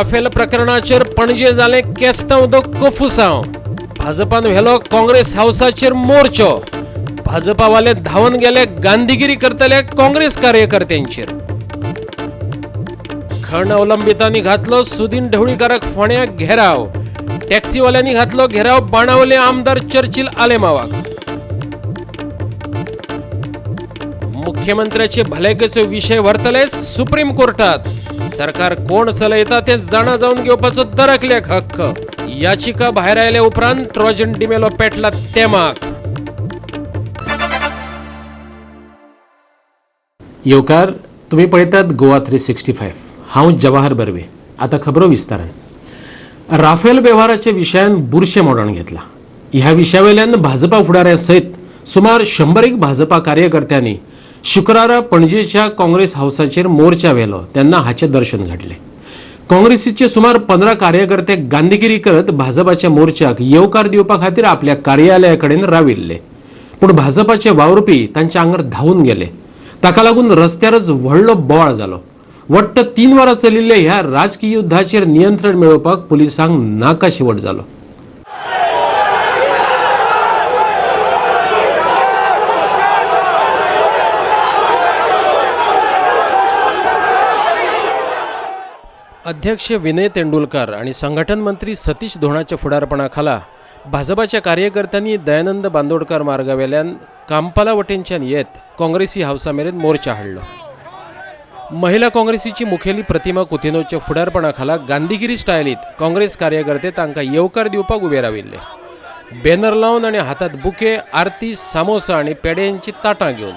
Rafael प्रकरणाचेर पणजे जालें केस्तांव the कोफुसांव. भाजपान व्हेलो काँग्रेस हावसाचेर मोर्चो. भाजपावाले धांवन गेले गांधीगिरी करतल्या काँग्रेस कार्यकर्त्यांचेर. खण अवलंबितांनी घातलो सुदीन ढवळीकाराक फोंड्याक घेराव. टॅक्सीवाल्यांनी घातलो घेराव बाणावले आमदार चर्चिल आलेमावाक. मुख्यमंत्र्याचे भलायकेचो विशय व्हरतले सुप्रीम कोर्टात. सरकार कोण चलयता ते जाणा जावन घेवपाचो दरकल्याक हक्क. याचिका भायर आयल्या उपरांत ट्रोजन डिमेलो पेटला तेमाक. येवकार, तुम्ही पळयतात गोवा 365. हांव जवाहर बर्वे. आता खबरो विस्तारान. राफेल वेव्हाराच्या विशयान बुरशें मोडण घेतला. ह्या विशयावेल्यान भाजपा फुडाऱ्या सयत सुमार 100 भाजपा कार्यकर्त्यांनी शुक्रारा पणजेच्या काँग्रेस हावसाचेर मोर्चा व्हेलो तेन्ना हाचें दर्शन घडलें. काँग्रेसीचे सुमार 15 कार्यकर्ते गांधीगिरी करत भाजपाच्या मोर्चाक येवकार दिवपा खातीर आपल्या कार्यालया कडेन राविल्ले, पूण भाजपाचे वावुरपी तांच्या आंगार धांवून गेले. ताका लागून रस्त्यारच व्हडलो बोवाळ जालो. वट्ट 3 वरां चलिल्ल्या ह्या राजकीय युद्धाचेर नियंत्रण मेळोवपाक पुलिसांक नाका शेवट जालो. अध्यक्ष विनय तेंडुलकर आणि संघटन मंत्री सतीश धोणाच्या फुडारपणाखाला भाजपाच्या कार्यकर्त्यांनी दयानंद बांदोडकर मार्गावेल्यान कांपाला वटेनच्यान येत काँग्रेसी हावसा मेरेन मोर्चा हाडलो. महिला काँग्रेसीची मुखेली प्रतिमा कुतिनोच्या फुडारपणाखाला गांधीगिरी स्टायलीत काँग्रेस कार्यकर्ते तांकां येवकार दिवपाक उबे राविल्ले. बॅनर लावन आनी हातात बुके, आरती, सामोसा आनी पेड्यांची ताटां घेवन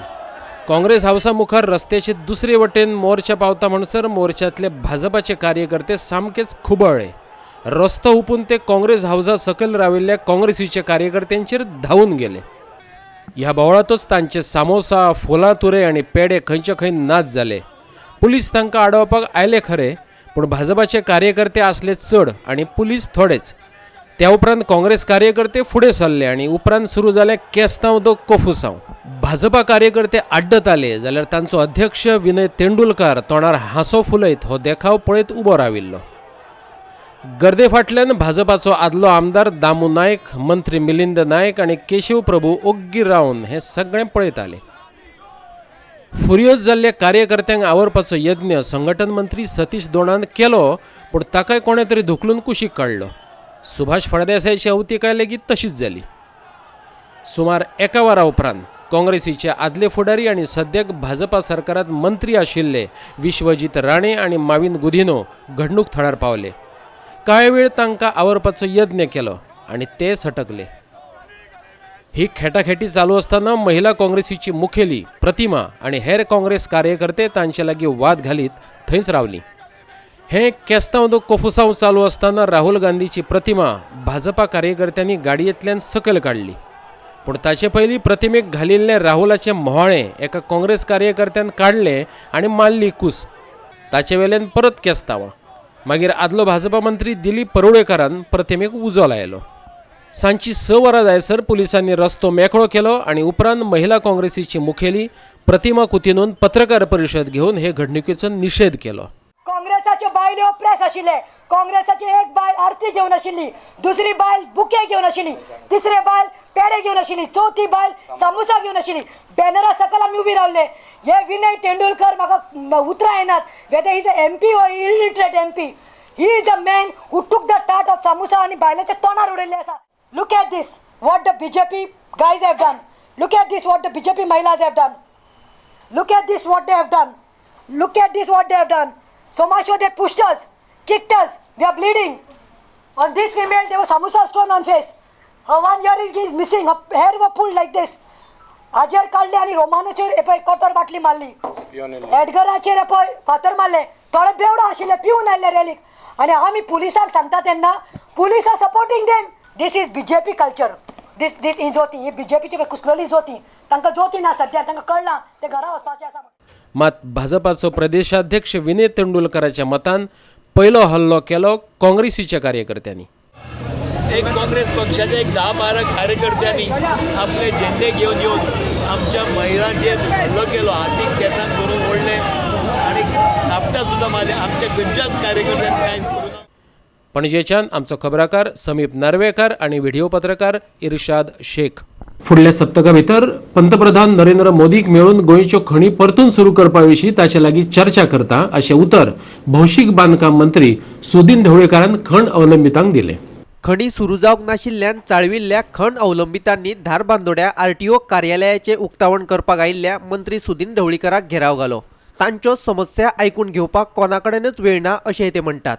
काँग्रेस हावसा मुखार रस्त्याचे दुसरे वटेन मोर्चा पावता म्हणसर मोर्चातले भाजपाचे कार्यकर्ते सामकेच खुबळ्ळे. रस्तो हुपून ते काँग्रेस हावसा सकयल राविल्ल्या काँग्रेसीच्या कार्यकर्त्यांचेर धांवून गेले. ह्या बोवाळांतच तांचे सामोसा, फुलां तुरे आनी पेडे खंयचे खंय नाच जाले. पुलीस तांकां आडोवपाक आयले खरे, पूण भाजपाचे कार्यकर्ते आसले चड आनी पुलीस थोडेच. त्या उपरांत काँग्रेस कार्यकर्ते फुडें सरले आनी उपरांत सुरू जालें केस्तांव the कोफुसांव. भाजपा कार्यकर्ते आड्डताले जाल्यार तांचो अध्यक्ष विनय तेंडुलकार तोंडार हांसो फुलयत हो देखाव पळयत उबो राविल्लो. गर्दे फाटल्यान भाजपाचो आदलो आमदार दामू नायक, मंत्री मिलिंद नायक आनी केशव प्रभू ओग्गी रावन हें सगळें पळयताले. फुरियोज जाल्ल्या कार्यकर्त्यांक आवरपाचो यत्न संघटन मंत्री सतीश दोणान केलो, पूण ताकाय कोणें तरी धुकलून कुशीक काडलो. सुभाष फळदेसायाची अवतिकाय लेगीत तशीच जाली. सुमार 1 वरा उपरांत काँग्रेसीचे आदले फुडारी आनी सद्याक भाजपा सरकारांत मंत्री आशिल्ले विश्वजीत राणे आनी माविन गुदिनो घडणूक थळार पावले. कांय वेळ तांकां आवरपाचो यत्न केलो आनी ते सटकले. ही खेटाखेटी चालू आसतना महिला काँग्रेसीची मुखेली प्रतिमा आनी हेर काँग्रेस कार्यकर्ते तांचे लागीं वाद घालीत थंयच रावली. हें केस्तांव the कोफुसांव चालू आसतना राहुल गांधीची प्रतिमा भाजपा कार्यकर्त्यांनी गाडयेंतल्यान सकयल काडली, पूण ताचे पयलीं प्रतिमेक घालिल्लें राहुलाचें म्होंवाळें एका काँग्रेस कार्यकर्त्यान काडलें आनी मारली कूस. ताचे वेल्यान परत केस्तांवां. मागीर आदलो भाजपा मंत्री दिलीप परुळेकारान प्रतिमेक उजो लायलो. सांजची 6 वरां जायसर पुलिसांनी रस्तो मेकळो केलो आनी उपरांत महिला काँग्रेसीची मुखेली प्रतिमा कुतिनोन पत्रकार परिशद घेवन हे घडणुकेचो निशेध केलो. काँग्रेसाच्यो बायल्यो प्रेस आशिल्ले. काँग्रेसाची एक बायल आरती घेवन आशिल्ली, दुसरी बायल बुके घेवन आशिल्ली, तिसरी बायल पेडे घेवन आशिल्ली, चवथी बायल सामोसा घेवन आशिल्ली. बॅनरा सकयल आमी उबी रावले. हे विनय तेंडुलकर म्हाका उतरां येनात. Whether is a MP or illiterate MP, he is the man who took the tart of samosa आनी बायलेच्या तोंडार उडयल्ले आसा. Look at this what the BJP guys have done. Look at this what the BJP महिलाज have done. Look at this what they have done. Look at this what they have done. So much so they pushed us, kicked us. We are bleeding. On this female, there was samosa stone on face. Her one ear is missing. Her hair was pulled like this. हाजेर काडले आनी रोमानाचेर पळय कोटर बाटली मारली, एडगराचेर पळय फातर मारले. थोडे बेवडो आशिल्ले पिवन आयिल्ले रॅलीक. आनी आमी पुलिसांक सांगता तेन्ना police are supporting them. This is BJP culture. This this ही ज्योती, ही बीजेपीची कुसलोली ज्योती. तांकां ज्योती ना सद्या, तांकां कळ्ळां ते घरा वचपाचें आसा. मात भाजपाचो प्रदेशाध्यक्ष विनय तेंडुलकराच्या मतान पयलो हल्लो केलो काँग्रेसीच्या कार्यकर्त्यांनी. एक काँग्रेस पक्षाच्या एक 10-12 कार्यकर्त्यांनी आपले झेंडे घेवन येवन आमच्या महिलांचेर हल्लो केलो. हातीक केसांक धरून ओडले आनी थापटां सुद्दां मारले. आमच्या खंयच्याच कार्यकर्त्यांनी कांय करूं ना. पणजेच्यान आमचो खबराकार समीप नार्वेकार आनी व्हिडिओ पत्रकार इर्शाद शेख. फुडल्या सप्तका भितर पंतप्रधान नरेंद्र मोदीक मेळून गोंयच्यो खणी परतून सुरू करपा विशीं ताचे लागीं चर्चा करता अशें उतर भौशीक बांदकाम मंत्री सुदिन ढवळीकारान खण अवलंबितांक दिलें. खणी सुरू जावंक नाशिल्ल्यान चाळविल्ल्या खण अवलंबितांनी धारबांदोड्या आरटीओ कार्यालयाचें उक्तावण करपाक आयिल्ल्या मंत्री सुदिन ढवळीकाराक घेराव घालो. तांच्यो समस्या आयकून घेवपाक कोणाकडेनच वेळ ना अशें ते म्हणटात.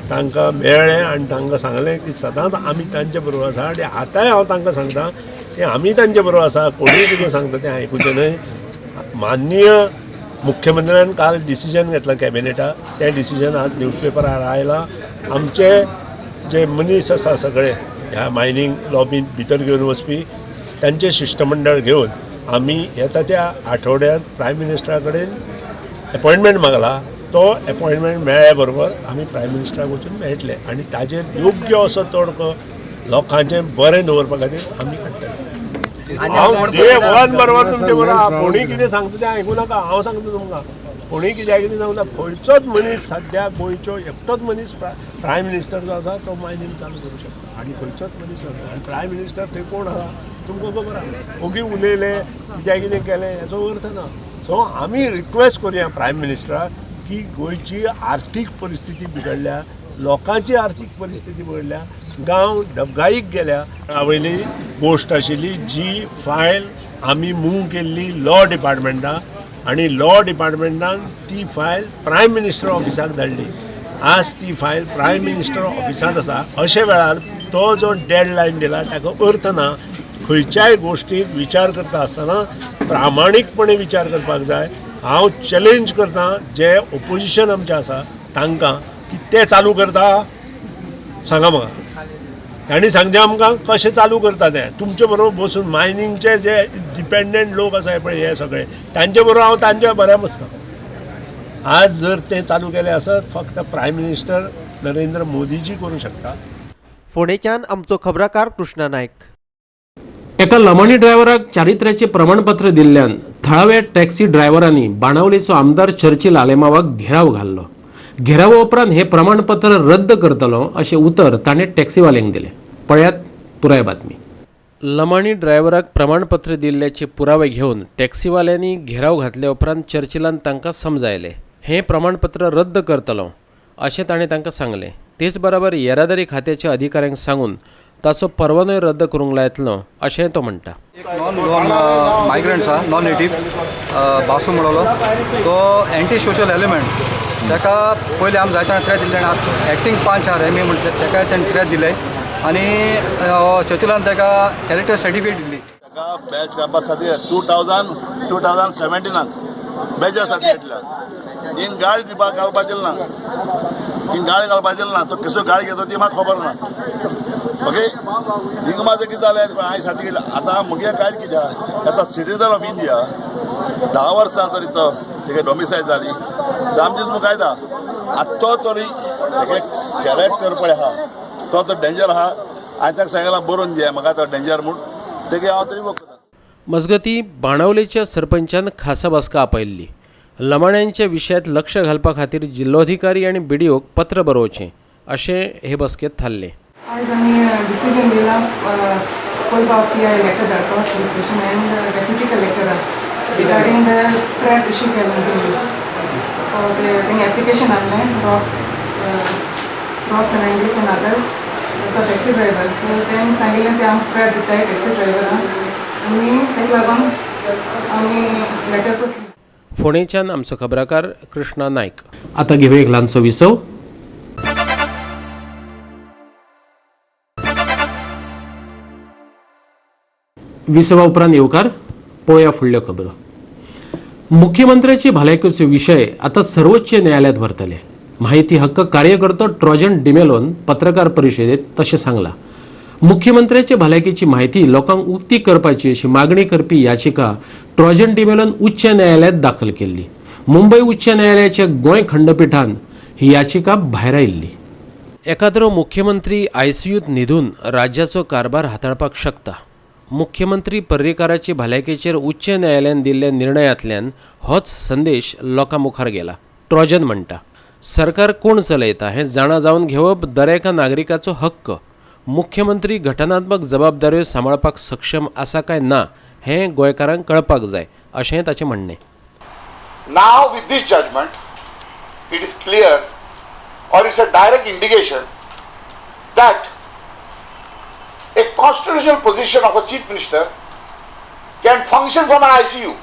तांकां मेळ्ळें आनी तांकां सांगलें की सदांच आमी तांचे बरोबर आसा आनी आतांय हांव तांकां सांगता की आमी तांचे बरोबर आसा. कोणूय कितें सांगता तें आयकुचें न्हय. माननीय मुख्यमंत्र्यान काल डिसिजन घेतलां कॅबिनेटाक, तें डिसिजन आज न्यूजपेपरार आयलां. आमचे जे मनीस आसा सगळे ह्या मायनींग लॉबींत भितर घेवन वचपी तांचें शिश्टमंडळ घेवन आमी येता त्या आठवड्यांत प्रायम मिनिस्टरा कडेन एपॉयंटमेंट मागला. तो एपॉयंटमेंट मेळ्ळ्या बरोबर आमी प्रायम मिनिस्टराक वचून मेळटले आनी ताजेर योग्य असो तोडको लोकांचें बरें दवरपा खातीर आमी काडटले. हांव डे वन बरोबर तुमचे बरोबर. कोणूय कितें सांगता तें आयकूं नाका. हांव सांगता तुमकां, कोणूय कित्याक कितें सांगता, खंयचोच मनीस सद्या गोंयचो एकटोच मनीस प्रायम मिनिस्टर जो आसा तो मायनींग चालू करूं शकता आनी खंयचोच मनीस आसा. आनी प्रायम मिनिस्टर थंय कोण आसा तुमकां खबर आसा. ओगी उलयले कित्याक कितें केलें हेचो अर्थ ना. सो आमी रिक्वेस्ट करुया प्रायम मिनिस्टराक की गोंयची आर्थीक परिस्थिती बिगडल्या, लोकांची आर्थीक परिस्थिती बिगडल्या, गांव डबघाईक गेल्या. वयली गोश्ट आशिल्ली जी फायल आमी मूव केल्ली लॉ डिपार्टमेंटाक आनी लॉ डिपार्टमेंटान ती फायल प्रायम मिनिस्टर ऑफिसाक धाडली. आज ती फायल प्रायम मिनिस्टर ऑफिसांत आसा. अशे वेळार तो जो डेड लायन दिला ताका अर्थ ना. खंयच्याय गोश्टीक विचार करता आसतना प्रामाणीकपणे विचार करपाक जाय. हांव चॅलेंज करता जे ओपोजिशन आमचें आसा तांकां की ते चालू करता सांगा म्हाका. तांणी सांगचें आमकां कशें चालू करता तें. तुमचे बरोबर बसून मायनिंगचे जे डिपेंडंट लोक आसा पळय हे सगळे तांचे बरोबर हांव तांच्या बऱ्या बसता. आज जर तें चालू केलें आसत फक्त प्रायम मिनिस्टर नरेंद्र मोदीजी करूं शकता. फोंडेच्यान आमचो खबराकार कृष्णा नायक. एका लमाणी ड्रायव्हराक चारित्र्याचें प्रमाणपत्र दिल्ल्यान थळाव्या टॅक्सी ड्रायव्हरांनी बाणावलेचो आमदार चर्चिल आलेमावाक घेराव घाल्लो. घेरावा उपरांत हें प्रमाणपत्र रद्द करतलो अशें उतर ताणें टॅक्सीवाल्यांक दिलें. पळयात पुराय बातमी. लमाणी ड्रायव्हराक प्रमाणपत्र दिल्ल्याचे पुरावे घेवन टॅक्सीवाल्यांनी घेराव घातल्या उपरांत चर्चिलान तांकां समजायलें. हें प्रमाणपत्र रद्द करतलो अशें ताणें तांकां सांगलें. तेच बराबर येरादारी खात्याच्या अधिकाऱ्यांक सांगून ताचो परवानोय रद्द करूंक लायतलो अशें तो म्हणटा. एक नॉन गोवन मायग्रंट्स आहा, नॉन नेटीव बासू म्हणलो तो एंटी सोशल एलिमेंट. ताका पयलीं आमी जायते थ्रेट दिले, एक्टींग 5 आर एम ए म्हणटा ताका तेणें थ्रेट दिले आनी चर्चिलान ताका कॅरेक्टर सर्टिफिकेट दिली. ताका बॅच काडपा खातीर 2017 बॅचा सर्टिफिकेट दिला. हिन गाळी दिवपाक घालपा दिल ना, हिन गाळी घालपा दिल ना. तो कसो गाळी घेतो ती म्हाका खबर ना. ओके, हिंगा म्हाजें कितें जालें हांवें सर्टिफिकेट. आतां मुगे कांयच कित्याक आतां सिटीजन ऑफ इंडिया 10 वर्सां तरी तो तेगे डॉमिसायल जाली आमचीच मुखायता. आतां तो तरी तेगे कॅरेक्टर पळय आहा तो तो डेंजर आहा. हांवें ताका सांगलां बरोवन दी म्हाका तो डेंजर म्हूण, तेगे हांव तरी वखता. मजगतीं बाणावलेच्या सरपंचान खासा बसका आपयल्ली. लमाण्यांच्या विशयांत लक्ष घालपा खातीर जिल्लोधिकारी आनी बीडीओक पत्र बरोवचें अशें हे बसकेंत थारलें. आयज आमी डिसिजन दिला पळोवपाक पी I letter धाडपाक police station and deputy कलेक्टराक रिगार्डींग the threat issue केला तेंगे एप्लिकेशन हाडलें रॉक फेर्नांडीस एंड अदर तो टॅक्सी ड्रायव्हर. सो तेणें सांगिल्लें ते आमकां थ्रेट दिताय टॅक्सी ड्रायव्हराक आनी ताका लागून आमी लेटर करतली. फोंडेच्यान आमचो खबराकार कृष्णा नायक. आतां घेवया एक ल्हानसो विसव. विसवा उपरांत येवकार. पळोवया फुडल्यो खबरो. मुख्यमंत्र्याची भलायकेचो विशय आतां सर्वोच्च न्यायालयांत व्हरतले. माहिती हक्क कार्यकर्तो ट्रॉजन डिमेलोन पत्रकार परिशदेत तशें सांगलां. मुख्यमंत्र्याचे भलायकेची माहिती लोकांक उक्ती करपाची अशी मागणी करपी याचिका ट्रॉजन डिमेलोन उच्च न्यायालयांत दाखल केल्ली. मुंबय उच्च न्यायालयाच्या गोंय खंडपिठान ही याचिका भायरायिल्ली. एकाद्रो मुख्यमंत्री आयसीयूत न्हिदून राज्याचो कारभार हाताळपाक शकता. मुख्यमंत्री पर्रीकाराचे भलायकेचेर उच्च न्यायालयान दिल्ल्या निर्णयांतल्यान होच संदेश लोकां मुखार गेला, ट्रॉजन म्हणटा. सरकार कोण चलयता हें जाणा जावन घेवप दरेका नागरिकाचो हक्क. मुख्यमंत्री घटनात्मक जबाबदाऱ्यो सांबाळपाक सक्षम आसा काय ना हें गोंयकारांक कळपाक जाय अशें ताचें म्हणणें. Now with this judgment, it is clear or it's a direct indication that a constitutional position of a chief minister can function from an ICU.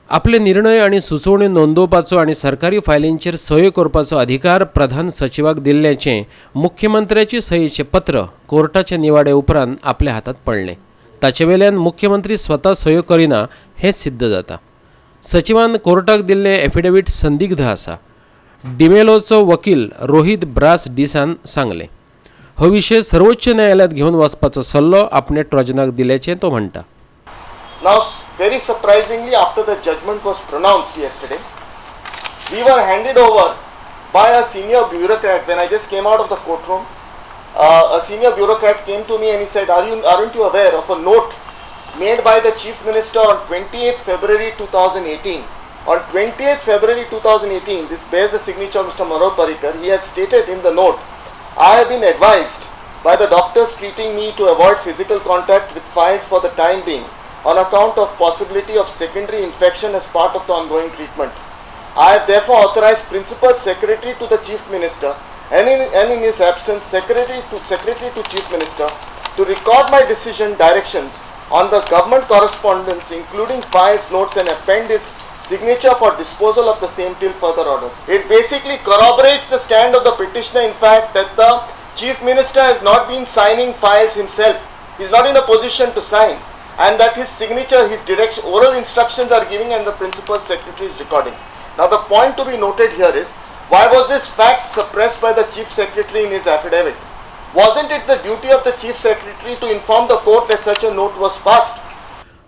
आपले निर्णय आनी सुचोवण्यो नोंदोवपाचो आनी सरकारी फायलींचेर सयो करपाचो अधिकार प्रधान सचिवाक दिल्ल्याचें मुख्यमंत्र्याचे सयेचें पत्र कोर्टाचे निवाडे उपरांत आपल्या हातांत पडलें. ताचे वेल्यान मुख्यमंत्री स्वता सयो करिना हें सिद्ध जाता. सचिवान कोर्टाक दिल्लें एफिडेवीट संदिग्ध आसा. डिमेलोचो वकील रोहित ब्रास डिसान सांगलें, हो विशय सर्वोच्च न्यायालयांत घेवन वचपाचो सल्लो आपणे ट्रोजनाक दिल्याचें तो म्हणटा. Now, very surprisingly, after the judgment was pronounced yesterday, we were handed over by a senior bureaucrat. When I just came out of the courtroom, a senior bureaucrat came to me and he said, aren't you aware of a note made by the Chief Minister on 28th February 2018? On 28th February 2018, this bears the signature of Mr. Manohar Parrikar. He has stated in the note, I have been advised by the doctors treating me to avoid physical contact with files for the time being on account of possibility of secondary infection as part of the ongoing treatment. I have therefore authorized Principal Secretary to the Chief Minister and in his absence Secretary to Chief Minister to record my decision directions on the government correspondence including files, notes and append his signature for disposal of the same till further orders. It basically corroborates the stand of the petitioner, in fact, that the Chief Minister has not been signing files himself. He is not in a position to sign, and that his signature, his direction, oral instructions are giving and the Principal Secretary is recording. Now the point to be noted here is, why was this fact suppressed by the Chief Secretary in his affidavit? Wasn't it the duty of the Chief Secretary to inform the court that such a note was passed?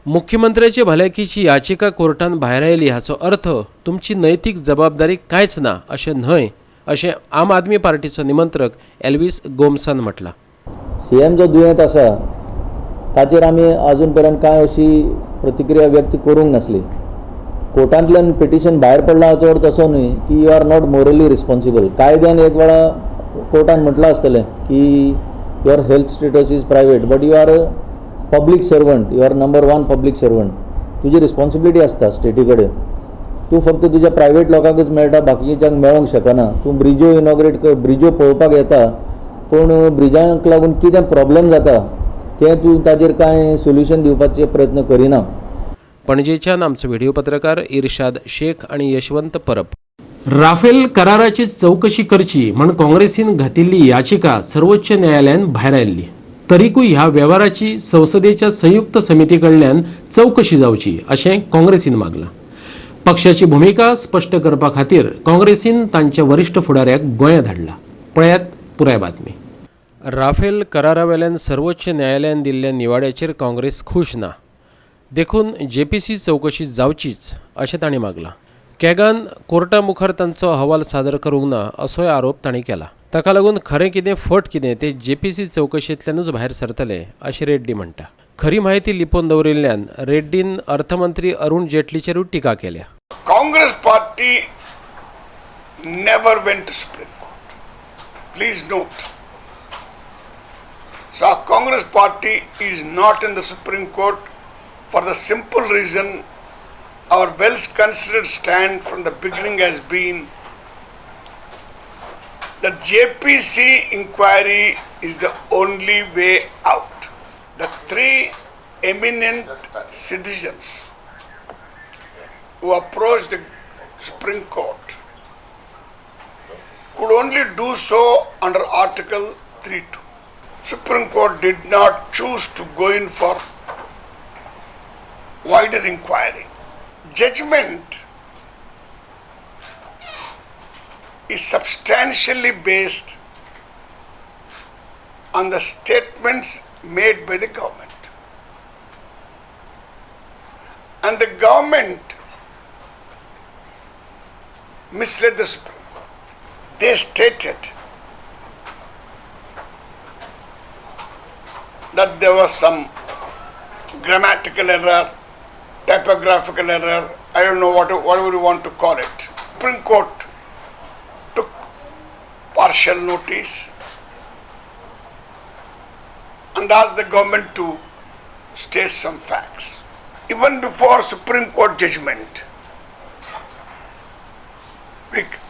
मुख्यमंत्र्याची भलायकीची याचिका कोर्टान भायर आयली हाचो अर्थ तुमची नैतीक जबाबदारी कांयच ना अशें न्हय अशें आम आदमी पार्टीचो निमंत्रक एल्विस गोम्सान म्हटलां. सीएम जो दुयेंत आसा ताचेर आमी अजून पर्यंत कांय अशी प्रतिक्रिया व्यक्त करूंक नासली. कोर्टांतल्यान पिटिशन भायर पडलां हाचो अर्थ असो न्हय की you are not morally responsible. कायद्यान एक वेळा कोर्टान म्हटलां आसतलें की your health status is private, but you are public servant, you are number one public servant. तुजी रिस्पॉन्सिबिलिटी आसता स्टेटी कडेन. तूं फक्त तुज्या प्रायवेट लोकांकच मेळटा, बाकीच्यांक मेळोंक शकना. तूं ब्रिज्यो इनॉग्रेट कर, ब्रिज्यो पळोवपाक येता, पूण ब्रिजांक लागून कितें प्रॉब्लेम जाता तें तूं ताजेर कांय सोल्युशन दिवपाचे प्रयत्न करिना. पणजेच्यान आमचो व्हिडिओ पत्रकार इर्शाद शेख आनी यशवंत परब. राफेल कराराची चवकशी करची म्हण काँग्रेसीन घातिल्ली याचिका सर्वोच्च न्यायालयान भायर आयिल्ली. तरीकूय ह्या वेव्हाराची संसदेच्या संयुक्त समिती कडल्यान चवकशी जावची अशें काँग्रेसीन मागलां. पक्षाची भुमिका स्पश्ट करपा खातीर काँग्रेसीन तांच्या वरिश्ठ फुडाऱ्याक गोंयांत धाडला. पळयात पुराय बातमी. राफेल करारावेल्यान सर्वोच्च न्यायालयान दिल्ल्या निवाड्याचेर काँग्रेस खूश ना, देखून जेपीसी चवकशी जावचीच अशें तांणी मागलां. कॅगान कोर्टा मुखार तांचो अहवाल सादर करूंक ना असोय आरोप तांणी केला. ताका लागून खरें कितें फट कितें तें जेपीसी चवकशेंतल्यानूच भायर सरतलें अशें रेड्डी म्हणटा. खरी म्हायती लिपोवन दवरिल्ल्यान रेड्डीन अर्थमंत्री अरुण जेटलीचेरूय टिका केल्या. Congress party never went to Supreme Court. Please note. So Congress party is not in the Supreme Court for the simple reason our well considered stand from the beginning has been that JPC inquiry is the only way out. The three eminent citizens who approached the Supreme Court could only do so under Article 3(2). Supreme Court did not choose to go in for wider inquiry. Judgment is substantially based on the statements made by the government. And the government misled the Supreme Court. They stated that there was some grammatical error, typographical error, I don't know whatever you want to call it. Supreme Court took partial notice and asked the government to state some facts. Even before Supreme Court judgment,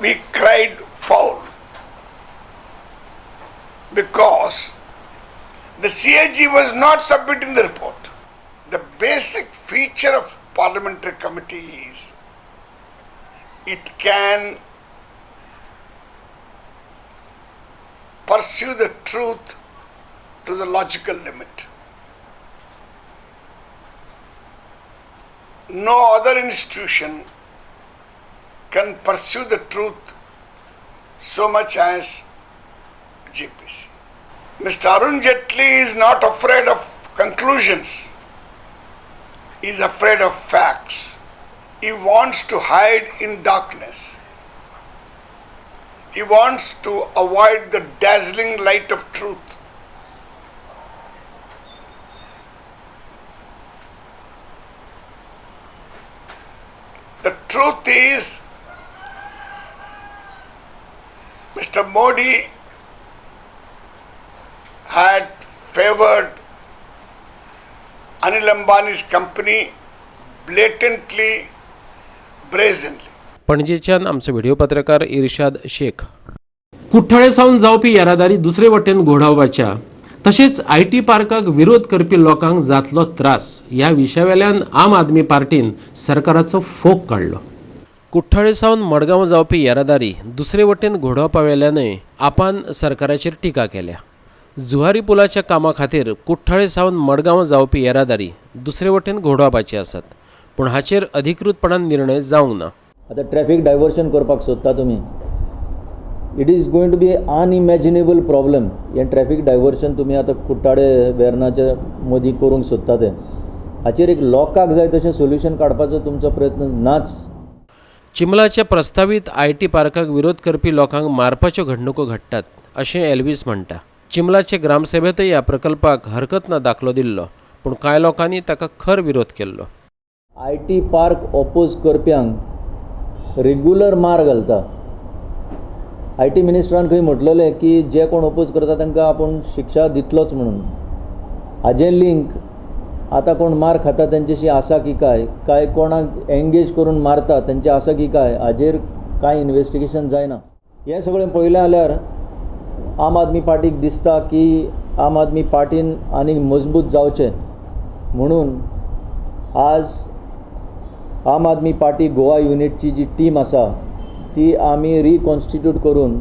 we cried foul because the CAG was not submitting the report. The basic feature of parliamentary committee is it can pursue the truth to the logical limit. No other institution can pursue the truth so much as GPC. Mr. Arun Jaitley is not afraid of conclusions. He is afraid of facts. He wants to hide in darkness. He wants to avoid the dazzling light of truth. The truth is, Mr. Modi had favored Anil Ambani's company blatantly, brazenly. पणजेच्यान आमचो video पत्रकार इर्शाद शेख. कुठ्ठाळे सावन जावपी येरादारी दुसरे वटेन घोडावपाच्या तशेंच I T पार्काक विरोध करपी लोकांक जातलो त्रास ह्या विशयावेल्यान आम आदमी पार्टीन सरकाराचो फोग काडलो. कुठ्ठाळे सावन मडगांव जावपी येरादारी दुसरे वटेन घोडावपा वेल्यानय आपान सरकाराचेर टिका केल्या. जुहारी पुलाच्या कामा खातीर कुठ्ठाळे सावन मडगांव जावपी येरादारी दुसरे वटेन घोडावपाची आसात, पूण हाचेर अधिकृतपणान निर्णय जावंक ना. आतां ट्रॅफिक डायवर्शन करपाक सोदता तुमी, it is going to be unimaginable problem. हें ट्रॅफिक डायवर्शन तुमी आतां कुट्टाळे वेर्नाच्या मदीं करूंक सोदता तें, हाचेर एक लोकांक जाय तशें सोल्युशन काडपाचो तुमचो प्रयत्न नाच. चिमलाच्या प्रस्तावीत I T पार्काक विरोध करपी लोकांक मारपाच्यो घडणुको घडटात अशें एल्वीस म्हणटा. चिमलाचे ग्रामसभेंतय ह्या प्रकल्पाक हरकत ना दाखलो दिल्लो, पूण कांय लोकांनी ताका खर विरोध केल्लो. I T park oppose करप्यांक रेगुलर मार घालता. I T मिनिस्टरान खंय म्हटलेलें की जे कोण ओपोज करता तांकां आपूण शिक्षा दितलोच म्हणून. हाजें लिंक आतां कोण मार खाता तेंच्याशी आसा की काय, काय कोणाक एंगेज करून मारता तेंचे आसा की काय, हाजेर कांय इन्वेस्टिगेशन जायना. हें सगळें पळयलें जाल्यार आम आदमी पार्टीक दिसता की आम आदमी पार्टीन आनीक मजबूत जावचें म्हणून आज आम आदमी पार्टी गोवा युनिटची जी टीम आसा ती आमी रिकॉन्स्टिट्यूट करून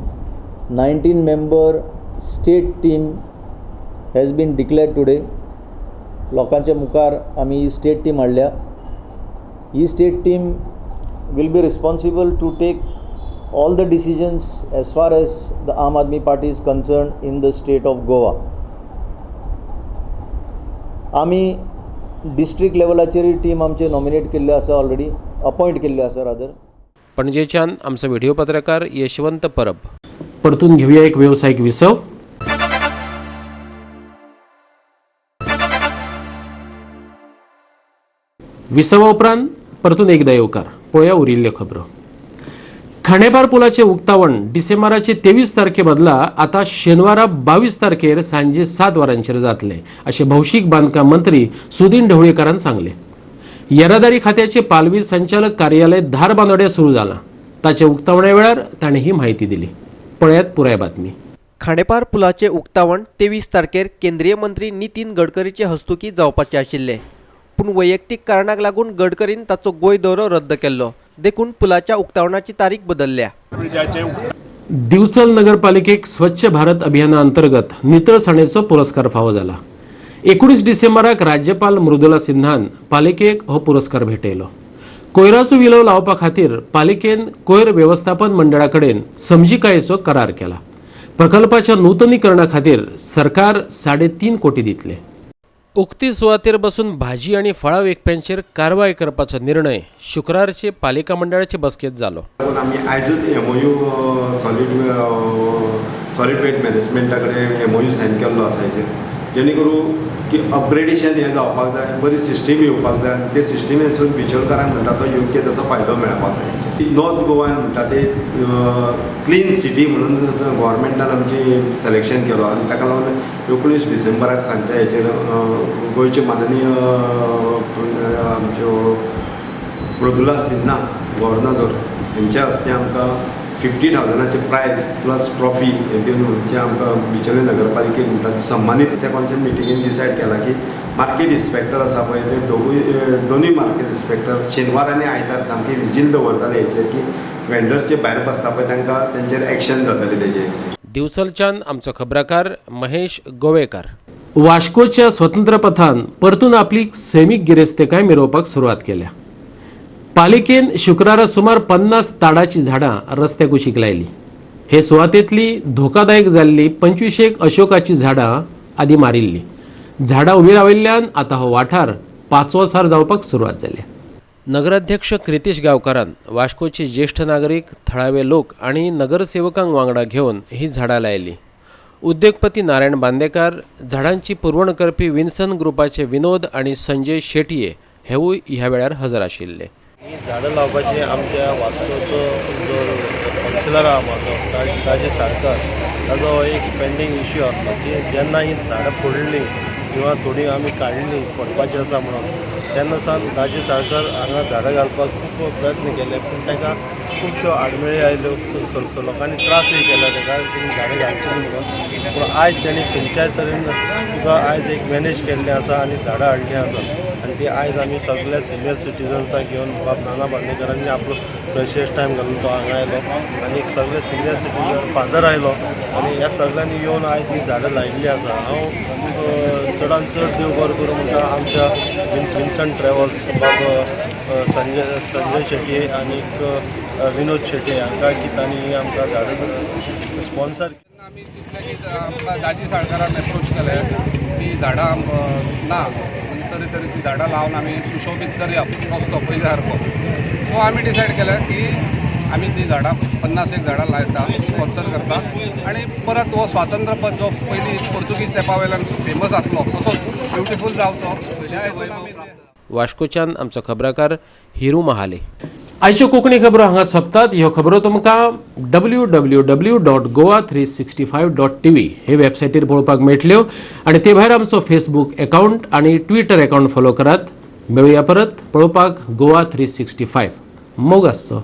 19 member state team has been declared today. लोकांच्या मुखार आमी ही स्टेट टीम हाडल्या. ही state team will be responsible to take all the decisions as far as the Aam Aadmi Party is concerned in the state of Goa. आमी district लेवलाचेरय team आमचे nominate केल्ले आसा, already appoint केल्ले आसा rather. पणजेच्यान आमचो video पत्रकार यशवंत परब. परतून घेऊया एक वेवसायिक विसव. विसवा उपरांत परतून एकदा येवकार. पळोवया उरिल्ल्यो खबरो. खांडेपार पुलाचें उक्तावण डिसेंबराचे 23 तारखे बदला आतां शेनवारा 22 तारखेर सांजे 7 वरांचेर जातलें अशें भौशीक बांदकाम मंत्री सुदीन ढवळीकारान सांगलें. येरादारी खात्याचे पालवी संचालक कार्यालय धारबांदोड्या सुरू जालां, ताचे उक्तावणे वेळार ताणें ही म्हायती दिली. पळयात पुराय बातमी. खांडेपार पुलाचें उक्तावण 23 तारखेर केंद्रीय मंत्री नितीन गडकरीचे हस्तुकी जावपाचें आशिल्लें, पूण वैयक्तीक कारणाक लागून गडकरीन ताचो गोंय दौरो रद्द केल्लो, देखून पुलाच्या उक्तावणाची तारीख बदलल्या. दिवचल नगरपालिकेक स्वच्छ भारत अभियाना अंतर्गत नितळसाणेचो पुरस्कार फावो जाला. 19 डिसेंबराक राज्यपाल मृदुला सिन्हान पालिकेक हो पुरस्कार भेटयलो. कोयराचो विलो लावपा खातीर पालिकेन कोयर वेवस्थापन मंडळा कडेन समजिकायेचो करार केला. प्रकल्पाच्या नूतनीकरणा खातीर सरकार 3.5 कोटी दितले. उक्ती सुवातेर बसून भाजी आनी फळां विकप्यांचेर कारवाय करपाचो निर्णय शुक्रारचे पालिका मंडळाचे बसकेंत जालो. आमी आयजूच एमओयू सॉलिड वेस्ट मॅनेजमेंटा कडेन एमओयू सायन केल्लो आसा हेजेर, जेणे करून की अपग्रेडेशन हें जावपाक जाय, बरी सिस्टीम येवपाक जाय आनी ते सिस्टीमेसून बिचोलकारांक म्हणटा तो योग्य तसो फायदो मेळपाक जाय. नॉर्थ गोवान म्हणटा ते क्लीन सिटी म्हणून गव्हर्मेंटान आमची सिलेक्शन केलो आनी ताका लागून 19 डिसेंबराक सांजच्या हेचेर गोंयचे माननीय आमच्यो मृदुला सिन्हा गव्हर्नर हेंच्या हस्ते आमकां 50,000 प्रायज प्लस ट्रॉफी हे दिवन म्हणजे आमकां बिचोले नगरपालिकेक म्हणटा सम्मानीत. त्या कॉन्सेल मिटिंगेन डिसायड केला की मार्केट इन्स्पेक्टर आसा पळय ते दोनूय मार्केट इन्स्पेक्टर शेनवार आनी आयतार सामके विजील दवरताले हेचेर की वेंडर्स जे भायर बसता पळय तांकां तेंचेर एक्शन जातलें तेजेर. दिवचलच्यान आमचो खबराकार महेश गोवेकर. वास्कोच्या स्वतंत्रपथान परतून आपली सैमीक गिरेस्तकाय मिरोवपाक सुरवात केल्या. पालिकेन शुक्रारा सुमार 50 ताडाची झाडां रस्त्या कुशीक लायली. हे सुवातेंतली धोकादायक जाल्ली 25 अशोकाची झाडां आदी मारिल्ली. झाडां उबी राविल्ल्यान आतां हो वाठार पाचवोसार जावपाक सुरवात जाल्या. नगराध्यक्ष क्रितेश गांवकारान वास्कोचे ज्येश्ठ नागरीक, थळावे लोक आनी नगरसेवकांक वांगडा घेवन ही झाडां लायली. उद्योगपती नारायण बांदेकार, झाडांची पुरवण करपी विन्सन ग्रुपाचे विनोद आनी संजय शेटये हेवूय ह्या वेळार हजर आशिल्ले. ही झाडां लावपाची आमच्या वास्कोचो जो कावन्सिलर आहा म्हाजो राजेश साळकर ताजो एक पेंडींग इश्यू आसलो की जेन्ना ही झाडां पडली किंवा थोडी आमी काडली पडपाची आसा म्हणून तेन्ना सावन राजेश साळकर हांगा झाडां घालपाक खूब प्रयत्न केले, पूण ताका खुबश्यो आडमेळी आयल्यो, लोकांनी त्रासूय केला ताका की झाडां घालची म्हणून. पूण आयज तेणी खंयच्याय तरेन तुका आयज एक मॅनेज केल्लें आसा आनी झाडां हाडलीं आसा आनी ती आयज आमी सगल्या सिनियर सिटीजन्साक घेवन बाब नाना बांदेकरांनी आपलो प्रेशियस टायम घालून तो हांगा आयलो आनी सगळे सिनियर सिटीजन फादर आयलो आनी ह्या सगळ्यांनी येवन आयज ती झाडां लायिल्लीं आसा. हांव चडान चड देव बरो करूं म्हणटा आमच्या विन्सन ट्रॅव्हल्स बाब संजय शेटये आनीक विनोद शेटये हांकां की तांणी आमकां झाडां स्पॉन्सर. आमी चिंतलें की आमकां दाजी साळकारान एप्रोच केलें की झाडां ना तरी तरी ती झाडां लावन आमी सुशोबीत करया रस्तो पयल्या सारको. सो आमी डिसायड केलें की आमी ती झाडां 50 झाडां लायता, स्पॉन्सर करता आनी परत हो स्वातंत्र्य पथ जो पयलीं पोर्तुगीज तेंपा वयल्यान फेमस आसलो तसोच ब्युटिफूल जावचो. वास्कोच्यान आमचो खबराकार हिरू महाले. आयच्यो कोंकणी खबरो हांगा सोंपतात. ह्यो खबरो तुमकां www.goa365.tv हे वेबसायटीर पळोवपाक मेळटल्यो आनी ते भायर आमचो फेसबूक एकावंट आनी ट्विटर एकावंट फॉलो करात. मेळुया परत पळोवपाक गोवा 365. मोग आसचो.